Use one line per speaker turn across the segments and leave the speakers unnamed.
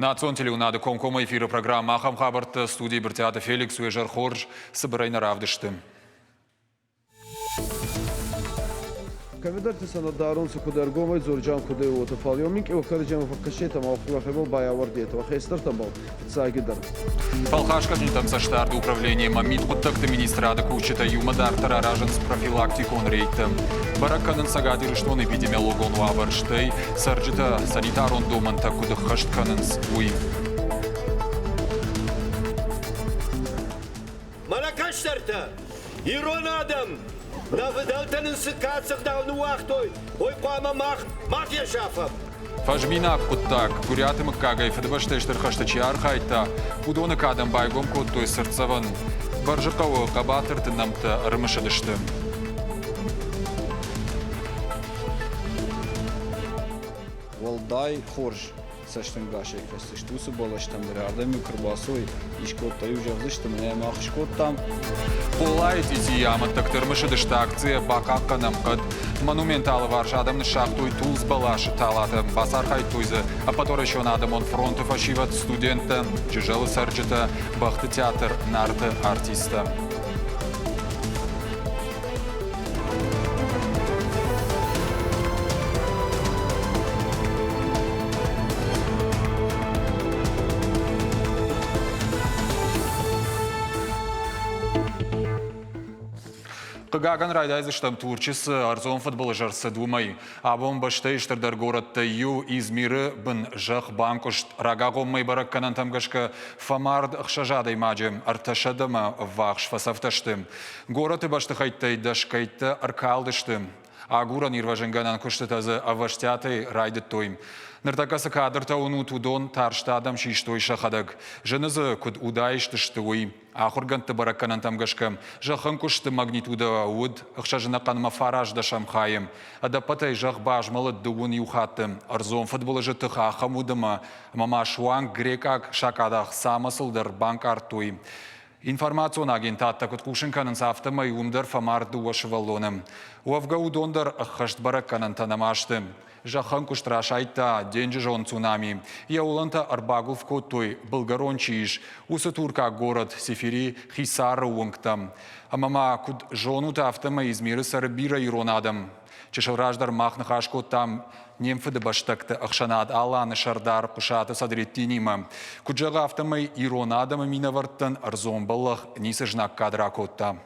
Национ телеуынады комкоммӕ эфиры программӕ ахӕм хабӕрттӕ студийы Брытъиаты Феликс уе зӕр хорз цыбырӕй нӕ равдысты.
Кӕмидӕрти сӕ нӕ дарунцӕ куд ӕргомӕй дзорджан, куд ӕй уотӕ, фал еу минкъий уӕхӕрджемӕ фӕккӕсетӕ ма уӕхебӕл байауӕрдетӕ, уӕ хестӕртӕбӕл фиццагидӕр.
Фӕлхасгӕнджытӕм цӕстдарды управлени ӕмӕ мидхъуыддӕгты министрады кусджытӕ иумӕ дарддӕр аразынц профилактикон рейдтӕ. Бӕрӕг кӕнынц Цӕгат Ирыстоны эпидемиологон уавӕр, стӕй цӕрджытӕ санитарон домӕнтӕ куыд ӕххӕст кӕнынц, уый.
Мӕнӕ кӕстӕртӕ, ирон адӕм, нӕ фыдӕлтӕ нын цы кад ӕгъдау ныууагътой, уый хъуамӕ мах ма фесафӕм.
Фӕзминаг хъуыддаг, Гуыриаты мыггагӕй Фыдыбӕстӕйы Стыр хӕсты чи архайдта, уыдоны кадӕн байгом кодтой цыртдзӕвӕн. Бӕрзыхъӕуы хъӕбатырты нӕмттӕ ӕрымысыдысты.
Уӕлдай хорз цӕстӕнгасӕй кӕсдзысты уыцы бӕлӕстӕм дӕр. Ардӕм-иу куы рбацой, искодта-иу зӕгъдзысты, мӕнӕ мах скодтам.
Хъолайы цъитийы амӕттӕгты ӕрмысыдысты акцийӕ «Бахъахъхъӕнӕм хъӕд». Монументы алыварс адӕм ныссагътой тулдз бӕласы талатӕ, бацархайдтой дзы Ӕппӕтуӕрӕсеон адӕмон фронты фӕсивӕд, студенттӕ, Джызӕлы цӕрджытӕ, бӕхты театр «Нарты» артисттӕ. Хъыгагӕн райдайдзыстӕм Турчы цы ӕрдзон фыдбылыз ӕрцыд, уымӕй. Абон бӕстӕйы стырдӕр горӕттӕй иу Измиры бын зӕхх банкъуыст. Рагагъоммӕ бӕрӕггӕнӕнтӕм гӕсгӕ фӕмард ӕхсӕз адӕймаджы, ӕртӕсӕдӕмӕ ӕввахс фӕцӕфтӕ сты. Горӕты бӕстыхӕйттӕй дӕсгӕйттӕ ӕркалдысты. Агурӕн-ирвӕзынгӕнӕн куыстытӕ дзы ӕвӕстиатӕй райдыдтой. Ныртӕккӕ цы кадртӕ уынут, уыдон тарст адӕм систой сӕхӕдӕг. Зыны дзы, куыд удаист сты, уый. Ахуыргӕндты бӕрӕггӕнӕнтӕм гӕсгӕ, зӕххӕнкъуысты магнитудӕ уыд ӕхсӕзынӕхъӕнмӕ фараздӕсӕм хайы. Ӕдӕппӕтӕй зӕхх базмӕлыд дыууын иу хатты. Ӕрдзон фыдбылызы тых ахӕм уыд ӕмӕ ма суанг грекъаг сакъадах Самосыл дӕр банкъардтой. Информацион агентадтӕ куыд хъусын кӕнынц, афтӕмӕй уым дӕр фӕмард дыууӕ сывӕллоны. Уӕвгӕ уыдон дӕр ӕххӕст бӕрӕггӕнӕнтӕ нӕма сты. Зӕххӕнкъуыст расайдта денджызон цунами. Йӕ уылӕнтӕ ӕрбагуылф кодтой, былгӕрон чи ис, уыцы туркаг горӕт Сефери Хисары уынгтӕм. Ӕмӕ ма куыд зонут, афтӕмӕй Измиры цӕры бирӕ ирон адӕм. Чысыл раздӕр мах ныхас кодтам не мфыдыбӕстӕгты ӕхсӕнад Аланы сӕрдар Хъуысаты Садреттинимӕ. Куыд зӕгъы, афтӕмӕй ирон адӕмы минӕвӕрттӕн ӕрдзон бӕллӕх ницы знаггад ракодта.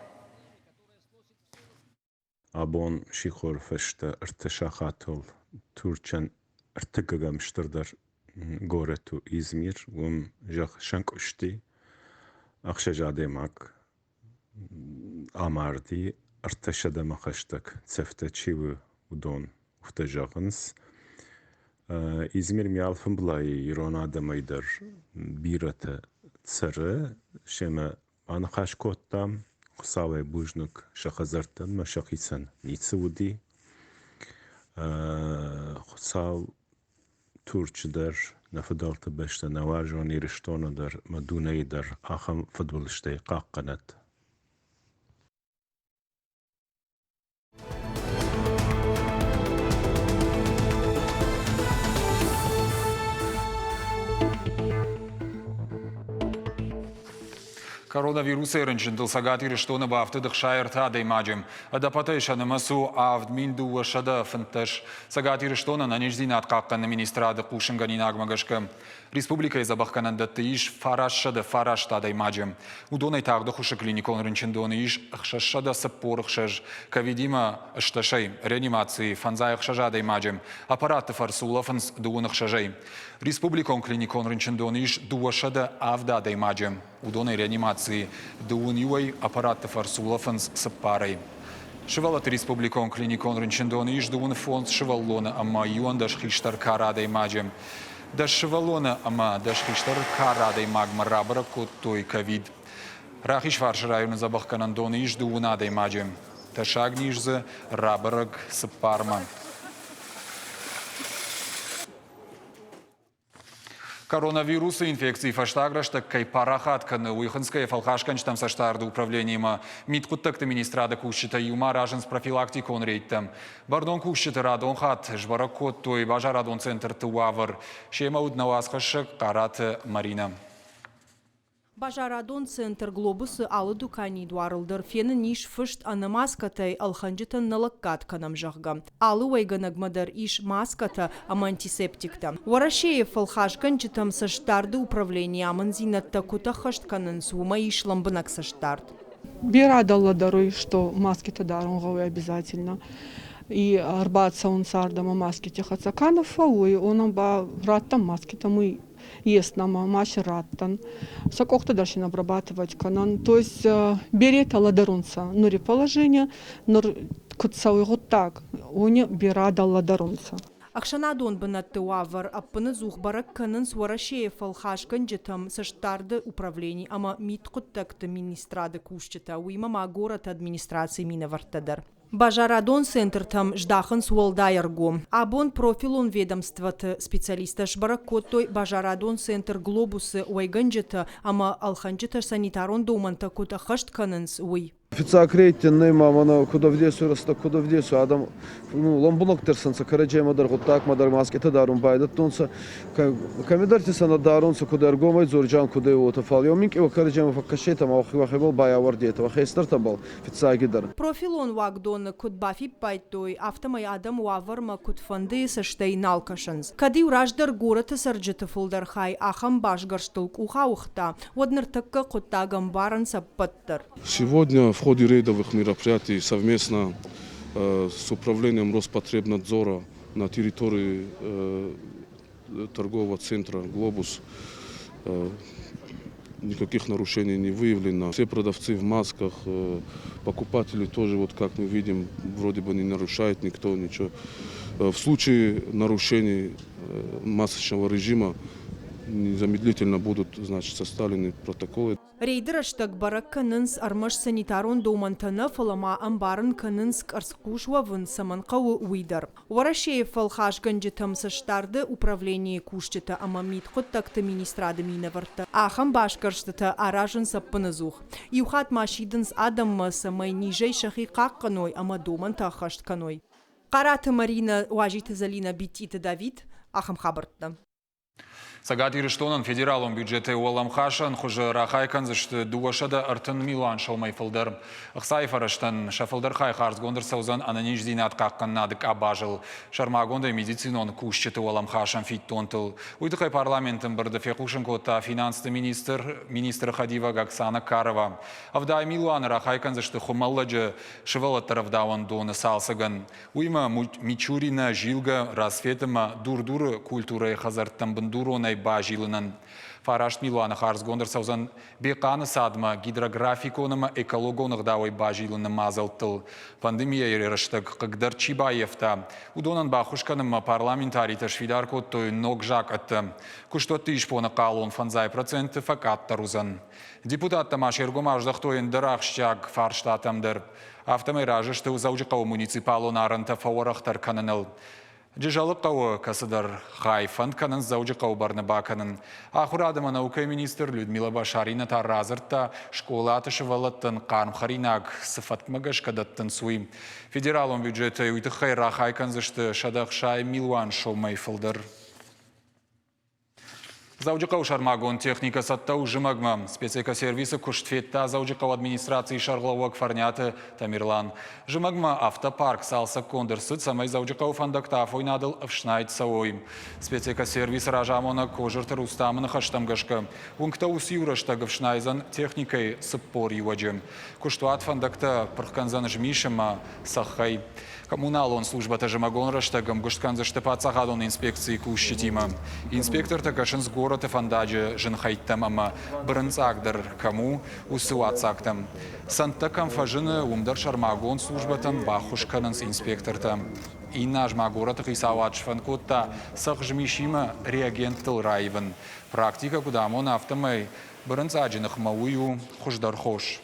Абон сихоры фӕстӕ ӕртӕ сахатыл Турчӕн ӕртыккӕгӕм стырдӕр горӕт у Измир, уым зӕхх сӕнкъуысти, ӕхсӕз адӕймаг амарди, ӕртӕсӕдӕмӕ хӕстӕг цӕфтӕ чи у, уыдон афтӕ зӕгъынц. Измир ме алфӕмблайы ирон адӕмӕй дӕр бирӕтӕ цӕры, семӕ Аныхас кодтам, Хуыцауӕй бузныг, сӕ хӕдзӕрттӕн ӕмӕ сӕхицӕн ницы уыди. Хуыцау Турчы дӕр, нӕ фыдӕлты бӕстӕ, нӕ уарзон Ирыстоны дӕр ӕмӕ дунейы дӕр ахӕм фыдбылызтӕй хъахъхъӕнӕд.
Коронавирусӕй рынчынтыл Цӕгат Ирыстоны бафтыд 63 адӕймаджы. Ӕдӕппӕтӕй сӕ нымӕц у 7215. Цӕгат Ирыстоны ӕнӕниздзинад хъахъхъӕныны министрады хъусынгӕнинагмӕ гӕсгӕ, Республикӕйы дзӕбӕхгӕнӕндӕтты ис 909 адӕймаджы. Уыдонӕй тагъды хуысы клиникон рынчындоны ис 646, ковидимӕ стӕсӕй, реанимацийы 56 адӕймаджы, аппаратты фӕрцы улӕфынц дыууын ӕхсӕзӕй. Республикон клиникон рынчындоны ис 207 адӕймаджы. Уыдонӕй реанимацийы дыууын иуӕй аппаратты фӕрцы улӕфынц цыппарӕй. Сывӕллӕтты республикон клиникон рынчындоны ис дыууын фондз сывӕллоны ӕмӕ иуӕндӕс хистӕр кары адӕймаджы. Дӕс сывӕллоны ӕмӕ дӕс хистӕр кары адӕймагмӕ рабӕрӕг кодтой ковид. Рахизфарсы районы дзӕбӕхгӕнӕндоны ис дыууын адӕймаджы. Тӕссаг низ дзы рабӕрӕг цыппармӕ. Коронавирусы инфекци фӕстаг рӕстӕг кӕй парахат кӕны, уый хынцгӕйӕ фӕлхасгӕнджытӕм цӕстдарды управлениимӕ мидхъуыддӕгты министрады кусджытӕ иумӕ аразынц профилактикон рейдтӕ. Бӕрнон кусджыты радон хатт сбӕрӕг кодтой базарадон центрты уавӕр. Семӕ уыд нӕ уацхӕссӕг Хъараты Маринӕ.
Базарадон центр «Глобус»-ы алы дуканийы дуарыл дӕр фенын ис фыст ӕнӕ маскӕтӕй ӕлхӕнджытӕн нӕ лӕггад кӕнӕм, зӕгъгӕ. Алы уӕйгӕнӕгмӕ дӕр ис маскӕтӕ ӕмӕ антисептиктӕ. Уӕрӕсейы фӕлхасгӕнджытӕм цӕстдарды управленийы амынддзинӕдтӕ куыд ӕххӕст кӕнынц, уымӕ ис лӕмбынӕг цӕстдард.
Берӕ лӕдӕруй, что маскитӕ дарун гъӕуй обязательно. И ӕрбацӕунцӕ ардӕмӕ маскити хӕццӕ. Ка нӕ фӕууй, уонӕн ба раттӕн маскитӕ, мы есть нӕмӕ, ма си раттӕн. Сӕ къохтӕ дӕр син обрабатывать кӕнӕн. То есть беретӕ лӕдӕрунцӕ нури положение, нур куд цӕуй гъуддаг, уони берӕ лӕдӕрунцӕ.
Ӕхсӕнадон бынӕтты уавӕр ӕппыныдзух бӕрӕг кӕнынц Уӕрӕсейы фӕлхасгӕнджытӕм цӕстдарды управлени ӕмӕ мидхъуыддӕгты министрады кусджытӕ, уыимӕ ма горӕты администрацийы минӕвӕрттӕ дӕр. Базарадон центртӕм здахынц уӕлдай ӕргом. Абон профилон ведомствоты специалисттӕ сбӕрӕг кодтой базарадон центр «Глобус»-ы уӕйгӕнджытӕ ӕмӕ ӕлхӕнджытӕ санитарон домӕнтӕ куыд ӕххӕст кӕнынц, уый.
Фиццаг рейдтӕн нӕ ма мӕнӕ куд ӕвдесуй рӕстӕг, куд ӕвдесуй адӕм ну, лӕмбунӕгдӕр сӕнцӕ кӕрӕдземӕ дӕр, гъуддагмӕ дӕр маскъитӕ дарун байдӕдтонцӕ. Кӕмидӕрти сӕ нӕ дарунцӕ, куд ӕргомӕй дзорджан, куд ӕй уотӕ, фал еу минкъий кӕрӕдземӕ фӕккӕсетӕ ма уӕхебӕл байауӕрдетӕ, уӕ хестӕртӕбӕл фиццагидӕр.
Профилон уагдоны куыд бафиппайдтой, афтӕмӕй адӕм уавӕрмӕ куыдфӕндыйы цӕстӕй нал кӕсынц. Кӕд-иу раздӕр горӕты цӕрджыты фылдӕр хай ахӕм басгӕрстыл къух ауыгъта, уӕд ныртӕккӕ хъуыддаг ӕмбарынц ӕппӕт дӕр.
Сегодня в ходе рейдовых мероприятий совместно с управлением Роспотребнадзора на территории торгового центра «Глобус» никаких нарушений не выявлено. Все продавцы в масках, покупатели тоже, вот как мы видим, вроде бы не нарушает никто ничего. В случае нарушений масочного режима незамедлительно будут, значит, составлены протоколы.
Рейды рӕстӕг бӕрӕг кӕнынц ӕрмӕст санитарон домӕнтӕ нӕ, фӕлӕ ма ӕмбарын кӕнынц къӕрцхъус уӕвын цӕмӕн хъӕуы, уый дӕр. Уӕрӕсейы фӕлхасгӕнджытӕм цӕстдарды управленийы кусджытӕ ӕмӕ мидхъуыддӕгты министрады минӕвӕрттӕ ахӕм басгӕрстытӕ аразынц ӕппыныдзух. Иу хатт ма сидынц адӕммӕ, цӕмӕй низӕй сӕхи хъахъхъӕной ӕмӕ домӕнтӕ ӕххӕст кӕной. Хъараты Маринӕ, Уазиты Зӕлинӕ, Биттиты Давид. Ахӕм хабӕрттӕ.
Цӕгат Ирыстонӕн федералон бюджетӕй уӕлӕмхасӕн хуызы рахай кӕндзысты 230 милуан сомӕй фылдӕр. Ӕхцайы фӕрӕзтӕн сӕ фылдӕр хай хардзгонд ӕрцӕудзӕн ӕнӕниздзинад хъахъхъӕнынады къабазыл, сӕрмагондӕй медицинон кусджыты уӕлӕмхасӕн фиддонтыл. Уый тыххӕй парламенты ӕмбырды фехъусын кодта финансты министр, министры хӕдивӕг Оксана Карова. 70 милуаны рахай кӕндзысты Хуымӕллӕджы сывӕллӕтты рӕвдауӕндоны цалцӕгӕн. Уыимӕ Мичуринӕ, Зилгӕ, Рассвет ӕмӕ Дур-Дуры культурӕйы хӕдзӕрттӕм бындуронӕй базилынӕн. 9 милуаны хардзгонд ӕрцӕудзӕн Бехъаны цадмӕ гидрографикон ӕмӕ экологон ӕгъдауӕй базилыны мадзӕлттыл. Пандемийӕйы рӕстӕг хъыгдӕр чи баййӕфта, уыдонӕн баххуыс кӕнынмӕ парламентаритӕ сфидар кодтой ног закъӕттӕ. Куыстуӕтты исбоны хъалон 5% фӕкъаддӕр уыдзӕн. Депутаттӕ ма се ргом аздӕхтой ӕндӕр ахсджиаг фарстатӕм дӕр. Афтӕмӕй разы сты Дзӕуджыхъӕуы муниципалон арӕнтӕ фӕуӕрӕхдӕр кӕныныл. Джызӕлы хъӕуы кӕцыдӕр хай фӕнд кӕнынц Дзӕуджыхъӕуы бӕрны бакӕнын. Ахуырад ӕмӕ наукӕйы министр Людмила Башарина та радзырдта, скъолаты сывӕллӕттӕн хъарм хӕринаг цы фӕткмӕ гӕсгӕ дӕттынц, уый. Федералон бюджетӕй уый тыххӕй рахай кӕндзысты 160 милуан сомӕй фылдӕр. Дзӕуджыхъӕуы сӕрмагонд техникӕ цӕттӕ у зымӕгмӕ. Спецэкосервисы куыст федта Дзӕуджыхъӕуы администрацийы сӕргълӕууӕг Фӕрниаты Тамерлан. Зымӕгмӕ автопарк цалцӕггонд ӕрцыд, цӕмӕй Дзӕуджыхъӕуы фӕндӕгтӕ афойнадыл ӕфснайд цӕуой. Спецэкосервисы разамонӕг Козырты Рустамы ныхӕстӕм гӕсгӕ, уынгтӕ уыцы-иу рӕстӕг ӕфснайдзӕн техникӕйы 40 иуӕджы. Куыстуат фӕндӕгтӕ пырх кӕндзӕн змис ӕмӕ цӕххӕй. Коммуналон службӕтӕ зымӕгон рӕстӕг ӕмгуыст кӕндзысты паддзахадон инспекцийы кусджытимӕ. Инспектортӕ кӕсынц горӕты фӕндаджы зынхӕйттӕм ӕмӕ бырынцъаг дӕр кӕм у, уыцы уаццагтӕм. Цӕндтӕ кӕм фӕзыны, уым дӕр сӕрмагонд службӕтӕн баххуыс кӕнынц инспектортӕ. Иннӕ аз ма горӕты хицауад сфӕнд кодта цӕхх змисимӕ реагенттыл раивын. Практикӕ куыд амоны, афтӕмӕй бырынцъаджы ныхмӕ уый у хуыздӕр хос.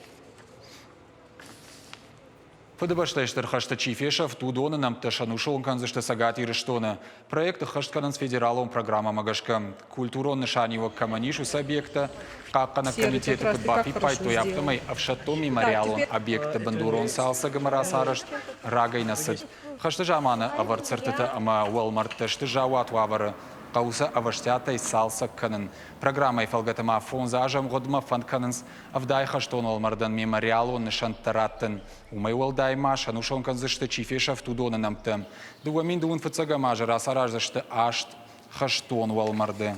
Фыдыбӕстӕйы Стыр хӕсты чи фесӕфт, уыдоны нӕмттӕ сӕнусон кӕндзысты Цӕгат Ирыстоны. Проект ӕххӕст кӕнынц федералон программӕмӕ гӕсгӕ. Культурон нысаниуӕг кӕмӕн ис, уыцы объекттӕ Хъахъхъӕнӕг комитеты куыд бафиппайдтой, афтӕмӕй ӕфсӕддон мемориалон объектты бындурон цалцӕг ӕмӕ рацарӕзт рагӕй нӕ цыд. Хӕсты заманы ӕвӕрд цыртытӕ ӕмӕ уӕлмӕрдтӕ сты заууат уавӕры. Хъӕуы сӕ ӕвӕстиатӕй цалцӕг кӕнын. Программӕйы фӕлгӕты ма фондз азы ӕмгъуыдмӕ фӕнд кӕнынц ӕвдай хӕстон уӕлмӕрдӕн мемориалон нысӕнттӕ раттын. Уымӕй уӕлдай ма сӕнусон кӕндзысты, чи фесӕфт, уыдоны нӕмттӕ. 2000 фыццӕгӕм азы рацараздзысты аст хӕстон уӕлмӕрды.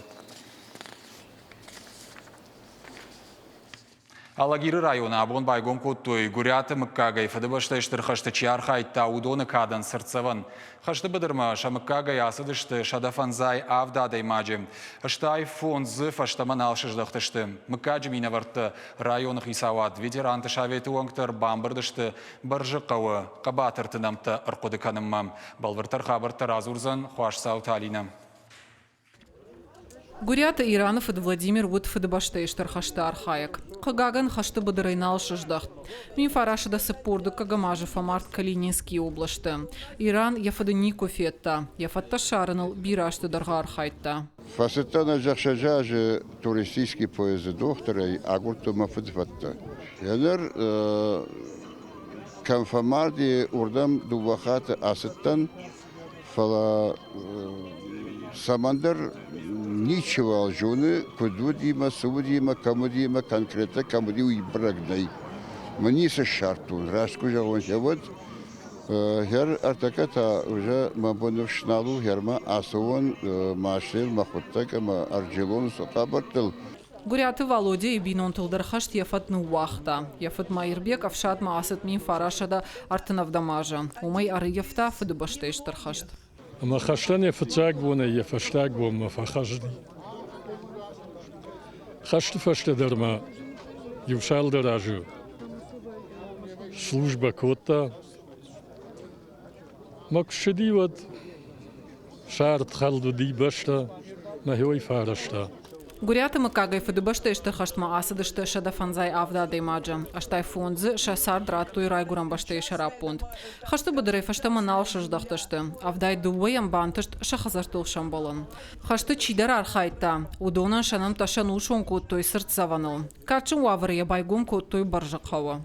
Алагиры районы абон байгом кодтой Гуырӕты мыггагӕй Фыдыбӕстӕйы Стыр хӕсты чи архайдта, уыдоны кадӕн цыртдзӕвӕн. Хӕсты быдырмӕ сӕ мыггагӕй ацыдысты 157 адӕймаджы. Стай фондз дзы фӕстӕмӕ нал сыздӕхтысты. Мыггаджы минӕвӕрттӕ, районы хицауад, ветеранты советы уӕнгтӕ ӕрбамбырд сты Бӕрзыхъӕуы хъӕбатырты нӕмттӕ ӕрхъуыды кӕнынмӕ. Бӕлвырддӕр хабӕрттӕ радзурдзӕн Хуасдзауты Алинӕ.
Гуыриаты Ираны фыд Владимир уыд Фыдыбӕстӕйы Стыр хӕсты архайӕг. Хъыгагӕн, хӕсты быдырӕй нал сыздӕхт. 1942 азы фӕмард Калининскийы областы. Иран йӕ фыды никуы федта, йӕ фӕдтӕ ссарыныл бирӕ азты дӕргъы архайдта.
Фӕцыдтӕн ӕз ӕхсӕз азы туристический поезды дохтырӕй, агуырдтон мӕ фыды фӕдтӕ. Еныр кӕм фӕмарди, уырдӕм дыууӕ хатты ацыдтӕн. Фӕлӕ цӕмӕндӕр ничиуал зоны, куыд уыди мӕ, цы уыди мӕ, кӕм уыди мӕ, конкретно кӕм уыди, уый бӕрӕг нӕй. Мӕ ницы ссардтон, раст куы зӕгъон, уӕд хӕр ӕртӕккӕ та уже мӕ бон ныфс нал у, хӕрмӕ ацӕуон машинӕйыл мӕхуыдтӕг ӕмӕ ӕрджелон цы хабӕрттыл.
Гуыриаты Валодяйы бинонтыл дӕр хӕст йӕ фӕд ныууагъта. Йӕ фыд Маирбег ӕфсадмӕ ацыд 1937 азы. Уымӕй ӕрыййӕфта Фыдыбӕстӕйы Стыр хӕст.
Ӕмӕ хӕстӕн йӕ фыццаг бонӕй йӕ фӕстаг бонмӕ фӕхӕсти. Хӕсты фӕстӕ дӕр ма иу цалдӕр азы службӕ кодта. Мӕ куы ссыди, уӕд сӕрд хӕлд уыди бӕстӕ, мӕхи фӕрӕзта.
Гуыриаты мыггагӕй Фыдыбӕстӕйы Стыр хӕстмӕ ацыдысты 157 адӕймаджы. 85 дзы сӕ цард радтой райгуырӕн бӕстӕйы сӕраппонд. Хӕсты быдырӕй фӕстӕмӕ нал сыздӕхтысты. Авдай дыууӕйӕн бантыст сӕ хӕдзӕрттыл сӕмбӕлын. Хӕсты чидӕр архайдта, уыдонӕн сӕ нӕмттӕ сӕнусон кодтой цыртдзӕвӕныл. Кадджын уавӕры йӕ байгом кодтой Бӕрзыхъӕуы.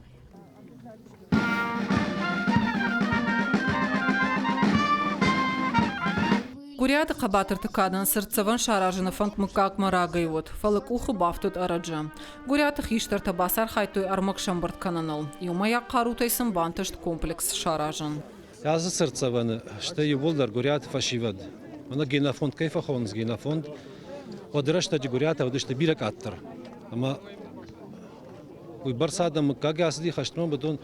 Гуыриаты хъӕбатырты кадӕн цыртдзӕвӕн саразыны фӕнд мыггагмӕ рагӕй уыд, фӕлӕ къухы бафтыд ӕрӕджы. Гуыриаты хистӕртӕ бацархайдтой ӕрмӕг сӕмбырд кӕныныл. Иумӕйаг хъарутӕй сын бантыст комплекс саразын.
Ацы цыртдзӕвӕны сты иууылдӕр Гуыриаты фӕсивӕд. Мӕнӕ генофонд кӕй фӕхонынц, генофонд, уӕды рӕстӕджы Гуыриатӕ уыдысты бирӕ къаддӕр. Ӕмӕ Уыйбӕрц адӕм мыггаг ацыди хӕстмӕ, уыдон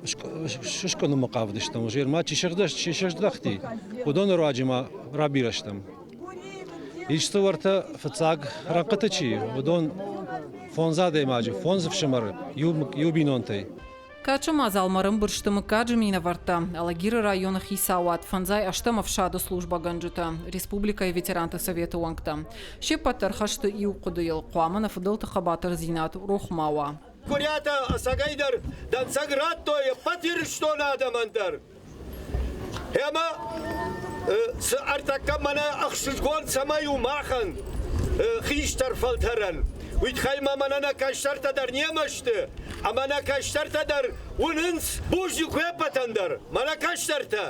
сыскъуынынмӕ хъавыдыстӕм. Уже ма чи сыздӕхти, уыдоны руаджы ма рабирӕ стӕм. Ис дзы уӕртӕ фыццаг рӕнхъыты чи, уыдон фондз адӕймаджы, фондз ӕфсымӕры иу бинонтӕй.
Кӕцы мадзалмӕ ӕрӕмбырд сты мыггаджы минӕвӕрттӕ, Алагиры районы хицауад, фӕндзай ӕстӕм ӕфсады службӕгӕнджытӕ, республикӕйы ветеранты советы уӕнгтӕ. Се ппӕт дӕр хӕсты иу хъуыдыйыл хъуамӕ нӕ фыдӕлты хъӕбатырдзинад рох ма уа.
Куырӕтӕ ӕцӕгӕйдӕр дӕнцӕг радтой ӕппӕт Ирыстоны адӕмӕн дӕр. Ӕмӕ цы ӕртӕккӕ мӕнӕ ӕхсызгон цӕмӕй у махӕн, хистӕр фӕлтӕрӕн, уый тыххӕй ма мӕнӕ нӕ кӕстӕртӕ дӕр немӕ сты, ӕмӕ нӕ кӕстӕртӕ дӕр уынынц, бузныг уе ппӕтӕн дӕр, мӕнӕ кӕстӕртӕ,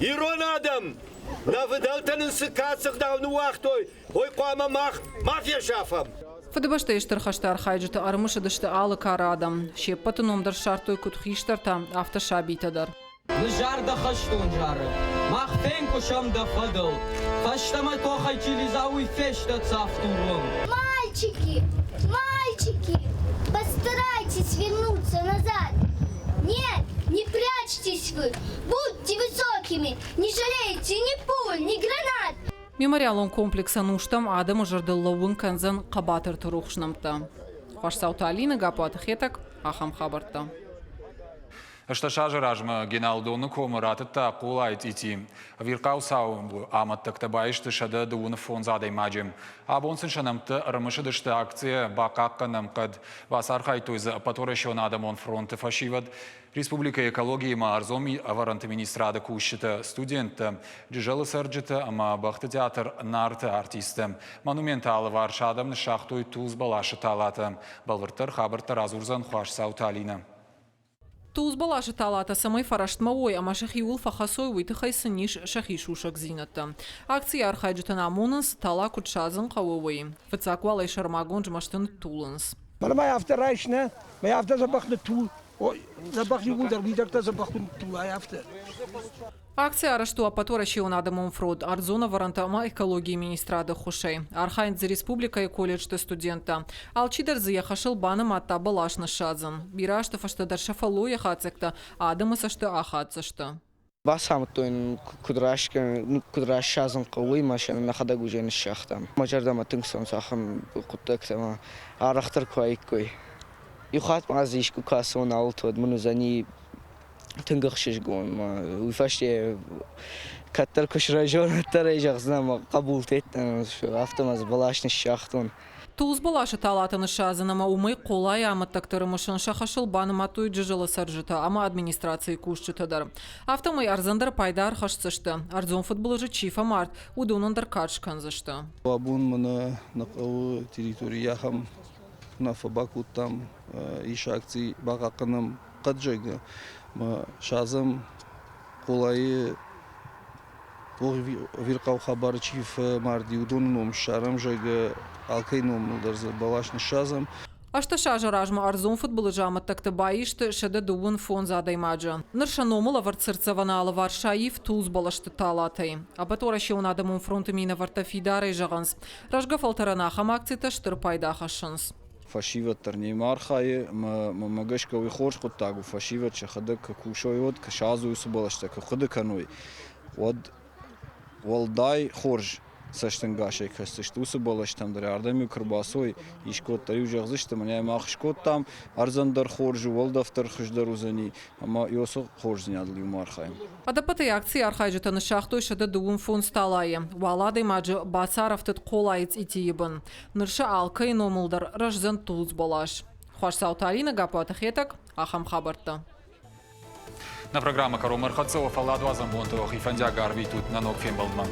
ирон адӕм, нӕ фыдӕлтӕ нын цы кацы ӕгъдау ныууагътой, уый хъуамӕ мах ма фесафӕм.
Фыдыбӕстӕйы Стыр хӕсты архайджыты ӕрымысыдысты алы кары адӕм. Се ппӕты ном дӕр ссардтой куыд хистӕртӕ, афтӕ сабитӕ дӕр.
Ныззар дӕ хӕстон зарӕг, мах фенкъуысӕм дӕ фӕдыл. Фӕстӕмӕ тохӕй чи лидза, уый фестӕд цавддурон.
Мальчики, мальчики, постарайтесь вернуться назад. Нет, не прячьтесь вы, будьте высокими, не жалейте ни пуль, ни гранат.
Мемориалон комплексӕн устӕм адӕмы зӕрдыл лӕууын кӕндзӕн хъӕбатырты рухс нӕмттӕ. Хуасдзауты Алинӕ, Гаппуаты Хетӕг, ахӕм хабӕрттӕ.
18 азы размӕ Геналдоны комы ратыдта Хъулайы цъити. Ӕвирхъау цауы амӕттӕгтӕ баисты 125 адӕймаджы. Абон сын сӕ нӕмттӕ ӕрымысыдысты акцийӕ «Бахъахъхъӕнӕм хъӕд». Бацархайдтой дзы Ӕппӕтуӕрӕсеон адӕмон фронты фӕсивӕд, республикӕйы экологийы ӕмӕ ӕрдзон ӕвӕрӕнты министрады кусджытӕ, студенттӕ, Джызӕлы цӕрджытӕ ӕмӕ бӕхты театр «Нарты» артисттӕ. Монументы алыварс адӕм ныссагътой тулдз бӕласы талатӕ. Бӕлвырддӕр хабӕрттӕ радзурдзӕн Хуасдзауты Алинӕ.
Тулдз бӕласы талатӕ цӕмӕй фӕрӕстмӕ уой ӕмӕ сӕхиуыл фӕхӕцой, уый тыххӕй сын ис сӕхи сусӕгдзинӕдтӕ. Акцийы архайджытӕн амонынц, тала куыд садзын хъӕуы, уый. Фыццаг уал ӕй сӕрмагонд змӕсты ныттулынц.
Мӕнӕ ма афтӕ райс, нӕ? Мӕ афтӕ дзӕбӕх ныттул. Дзӕбӕх иууылдӕр уидӕгтӕ дзӕбӕх куы ныттулай, афтӕ.
Акци арӕзт у Ӕппӕтуӕрӕсеон адӕмон фронт, ӕрдзон ӕвӕрӕнтӕ ӕмӕ экологийы министрады ӕххуысӕй. Архайынц дзы республикӕйы колледжты студенттӕ. Алчидӕр дзы йӕ хӕсыл банымадта бӕлас ныссадзын. Бирӕ азты фӕстӕ дӕр сӕ фӕллойы хатдзӕгтӕ адӕмы цӕсты ахаддзысты.
Бацамыдтой нын, куыд куыд рассадзын хъӕуы, уый ма сӕ нӕхӕдӕг уже ныссагътам. Мӕ зӕрдӕмӕ тынг цӕуынц ахӕм хъуыддӕгтӕ ӕмӕ арӕхдӕр куы уаиккой. Иу хатт ма дзы искуы куы ацӕуон ауылты, уӕд мын уыдзӕни тынг ӕхсызгон. Уый фӕстӕ кӕддӕр куы сырӕзон, уӕддӕр ӕй зӕгъдзынӕн, мӕ хъӕбултӕ афтӕ ма дзы бӕлас ныссагътон.
Тулдз бӕласы талатӕ ныссадзын ӕмӕ уымӕй Хъолайы амӕттӕгты рымысын сӕ хӕсыл банымадтой Джызӕлы цӕрджытӕ ӕмӕ администрацийы кусджытӕ дӕр. Афтӕмӕй ӕрдзӕн дӕр пайда ӕрхӕсдзысты, ӕрдзон фыдбылызы чи фӕмард, уыдонӕн дӕр кад скӕндзысты.
Абон мӕнӕ нӕ хъӕуы территорийы ахӕм уынаффӕ бакодтам, ис акци «Бахъахъхъӕнӕм хъӕд», зӕгъгӕ, ӕмӕ садзӕм Хъолайы ӕвирхъау хабары чи фӕмарди, уыдоны ном ссарӕм, зӕгъгӕ, алкӕй номыл дӕр дзы бӕлас ныссадзӕм.
18 азы размӕ ӕрдзон фыдбылызы амӕттӕгты баисты 125 адӕймаджы. Ныр сӕ номыл ӕвӕрд цыртдзӕвӕны алыварс саив тулдз бӕлӕсты талатӕй. Ӕппӕтуӕрӕсеон адӕмон фронты минӕвӕрттӕ фидарӕй зӕгъынц, рӕзгӕ фӕлтӕрӕн ахӕм акцитӕ стыр пайда хӕссынц.
Фӕсивӕд дӕр немӕ архайы ӕмӕ мӕнмӕ гӕсгӕ уый хорз хъуыддаг у, фӕсивӕд сӕхӕдӕг куы кусой, уӕд куы садзой уыцы бӕлӕстӕ, куы хъуыды кӕной, уӕд уӕлдай хорз цӕстӕнгасӕй кӕсдзысты уыцы бӕлӕстӕм дӕр. Ардӕм-иу куы ӕрбацой, искуыддӕр-иу зӕгъдзысты, мӕнӕ мах скодтам, ӕрдзӕн дӕр хорз у, уӕлдӕф дӕр хуыздӕр уыдзӕни ӕмӕ уыцы хорздзинадыл иумӕ архайӕм.
Ӕдӕппӕтӕй акцийы архайджытӕ ныссагътой 125 талайы. Уал адӕймаджы бацарӕфтыд Хъолайы цъитийы бын. Ныр сӕ алкӕйы номыл дӕр рӕздзӕн тулдз бӕлас. Хуасдзауты Алинӕ, Гаппуаты Хетӕг, ахӕм хабӕрттӕ.
Нӕ программӕ кӕронмӕ ӕрхӕццӕ уӕ фӕлладуадзӕн бонты уӕхи фӕндиаг арвитут нӕ ног фембӕлдмӕ.